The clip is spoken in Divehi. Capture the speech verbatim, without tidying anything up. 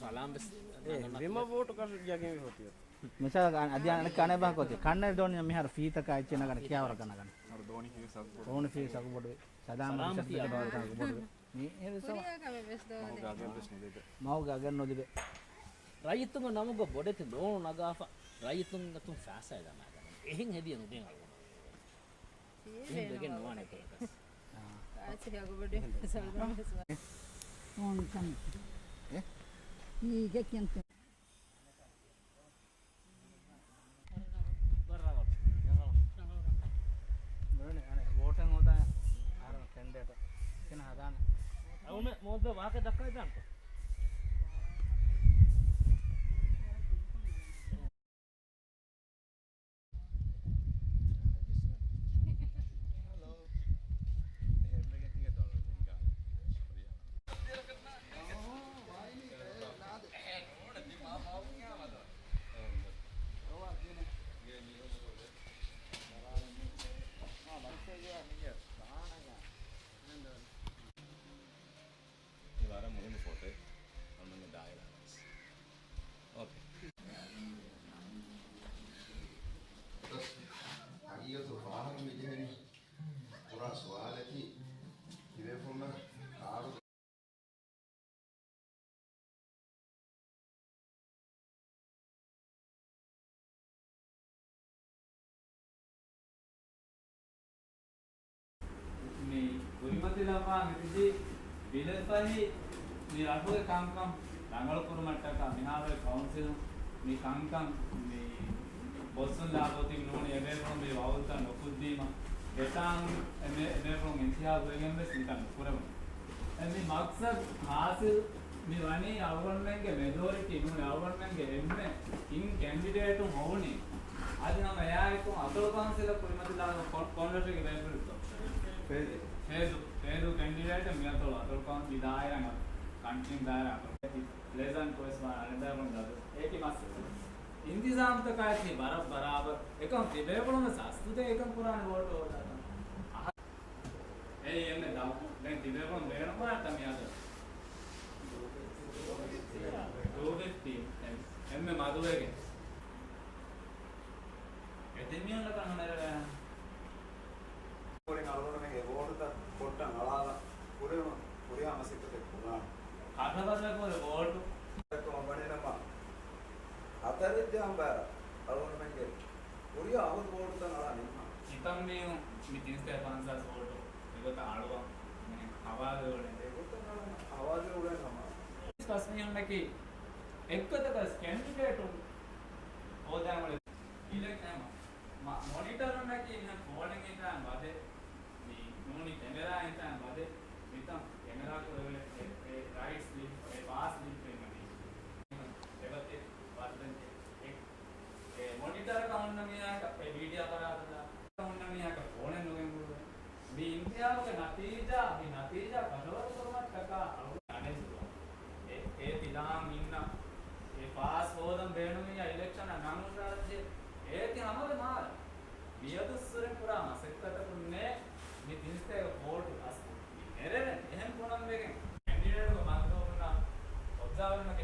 ސަލާމް ވެސް އެ، ނަގަން ވިމަ ވޯޓު ކަށު ޖަގެން ހޮތި. މިސާލަކަށް އަދި އަނެއްކާ އަނެއް ބަހަކު އޮތީ. ކަންނޭ ދޯނި މިހާރު ފީތަކާ އެއްޗެއް ނަގަން ކިޔާވަރަކަށް ނަގަން. ދޯނި ފީ ސަގު ބޮޑު. ދޯނި ފީ ސަގު ބޮޑުވި. ސަލާމަތް ސަލާމަތް ޝައްޓަ ބާވަތާ ސަގު ބޮޑުވި. މީ އެ ވެސް ކުރިއަކަށް ވެސް ދޯ މަހުގެ އަގެއް ނުލިބޭ. ރައްޔިތުންގެ ނަމުގަ ބޮޑެތި ލޯނު ނަގާފަ ރައްޔިތުން އަތުން ފައިސާ ދަމާގަންނަން. އެހެން ހެދިޔަ ނުދޭން އަޅުގަނޑު. އެހެން ވެގެން ނުވާނެ ކުރަކަސް. އާ. އާ، ސިހަގު ބޮޑެ ސަލްމަން ވެސް ވާ. އެ؟ މީގެ ކިޔަން ނޫނީ، އަނެއް ވޯޓެއް ހޯދާ އަހަރެން ކެންޑިޑޭޓަށް ކިހިނެއް ހަދާނެ؟ އަޅުމެ މޯދަ ވާހަކަ ދައްކައިދާނެތަ؟ މި ވަރަށް މުހިންމު ފޮޓޯއެއް. އަޅުގަނޑު ދާއިރާ ވެސް. އޯކޭ. ހަގީގަތު ފާހަގަ މި ޖެހެނީ ކުރާ ސުވާލަކީ، ތިބޭފުޅުންނަށް ކާޑު މި ކުރިމަތިލައްވާ މި ތިބި ބިލެއް ފަހި މި ރަށުގެ ކަންކަން ރަނގަޅު ކުރުމަށްޓަކާ މިހާރު ކައުންސިލުން މި ކަންކަން މި ބޮއްސުން ލާބޯތި ނޫނީ އެބޭފުޅުން މި ވައުދުތައް ނުކުއްދީމަ ބެޓާން އެ މެ-، އެބޭފުޅުން އިންތިހާބު ވެގެން ވެސް މިކަން ނުކުރެވުނު. އެ މި މަގްސަދު ހާސިލް މި ވަނީ އަޅުގަނޑުމެންގެ މެޖޯރިޓީ ނޫނީ އަޅުގަނޑުމެންގެ އެންމެ ކިން ކެންޑިޑޭޓުން ހޮވުނީ. އަދި ހަމަ އެއާއެކު އަތޮޅު ކައުންސިލަށް ކުރިމަތިލާ ކޮ-، ކޮން ރަށެއްގެ ބޭފުޅެއްތޯ؟ ފޭދޫ. ފޭދޫ. ފޭދޫ ކެންޑިޑޭޓެއް މިއަތޮޅު އަތޮޅު ކައުން މި ދާއިރާ ކަންޓިން ދާއިރާ އަތޮޅު. ޕްލެޒަންޓް ވެސް ވާން އަނެއް ބޭފުޅުން ދަދު. އޭކި މައްސަލަ. އިންތިޒާމްތަކާއެކީ ވަރަށް ބަރާބަރު. އެކަމް ތިބޭފުޅުން ވެސް އަސްތުދޭ އެކަން ކުރާނެ ވޯޓު ހޯދާތަން. އެއީ އެންމެ ދަށް. ދެން ތިބޭފުޅުން ބޭނުންކުރާތަ މިއަދު؟ ޓޫ ފިފްޓީން. އެންމެ މަދުވެގެން. އެ ތިމީހުންނަކަށް ނުނެރެވޭނެ. ކުރިން އަޅުގަނޑުމެންގެ ވޯޓުތައް ކޮށްޓަން އަޅާލަން ކުރެވުނު ކުރިހާ މަސައްކަތެއް ކުރާނެ. ކަށަވަރުވެފަ ހުރި ވޯޓު. އެކަމަށް ވަނީ ނަމަ ހަތަރެއް ޖަހަން ބާރަށް އަޅުގަނޑުމެންގެ ކުރިއަށް އަހުރު ވޯޓުތައް އަޅާ ނިންމާ. ކިތަންމީހުން މި ތިންސައްތަ ފަންސާސް ވޯޓު އެގޮތަށް އަޅުވަން މި ހަވާލުވެވަޑައި. އެގޮތަށް އަޅަން ހަވާލުވެވަޑައި ނަމަ. ފަސް މީހުންނަކީ އެއްގޮތަކަށް ކެންޑިޑޭޓުން ހޯދާން އުޅެ އިލެކް ހަމަ. މަ-، މޮނިޓަރުންނަކީ މިހާ ފޯނެއް ހިފާން ވަދެ، މި ނޫނީ ކެމެރާ ހިފާން ވަދެ، މިތަން ކެމެރާ ކުރެވޭ އެ، އެ ރައިޓް ސްލިޕް، އެ ޕާސް ސްލިޕް އެއް މަނީ. އެބަތި ވަރުދަން އެ، އެ މޮނިޓަރަކަށް ހުންނަ މީހާއަކަށް އެ މީޑިއާ ފަރާތުގަ ހުންނަ މީހާއަކަށް ފޯނެއް ނުގެންގުޅުވޭ. މި އިންތިހާބުގެ ނަތީޖާ، މި ނަތީޖާ ކަށަވަރު ކުރުމަށްޓަކާ އަޅުގަނޑު އަނެއް ސުވާލު. އެ، އޭ ތިލާން އިންނަ، އެ ފާސް ހޯދަން ބޭނުމިއްޔާ އިލެކްޝަނަށް ނަން ހުށަހަޅަންޖެހޭ. އޭތި ހަމަގެ މާލެ. މިއަދު އުސްސުރެން ކުރާ މަސައްކަތަކުންނޭ މި ތިންސަތޭކަ ވޯޓު އަސްލު މި ނެރެވެން. އެހެން ބުނަން ވެގެން ކެންޑިޑޭޓުގެ މަންދޫބުންނާ އޮބްޒާވަރުންނަކީ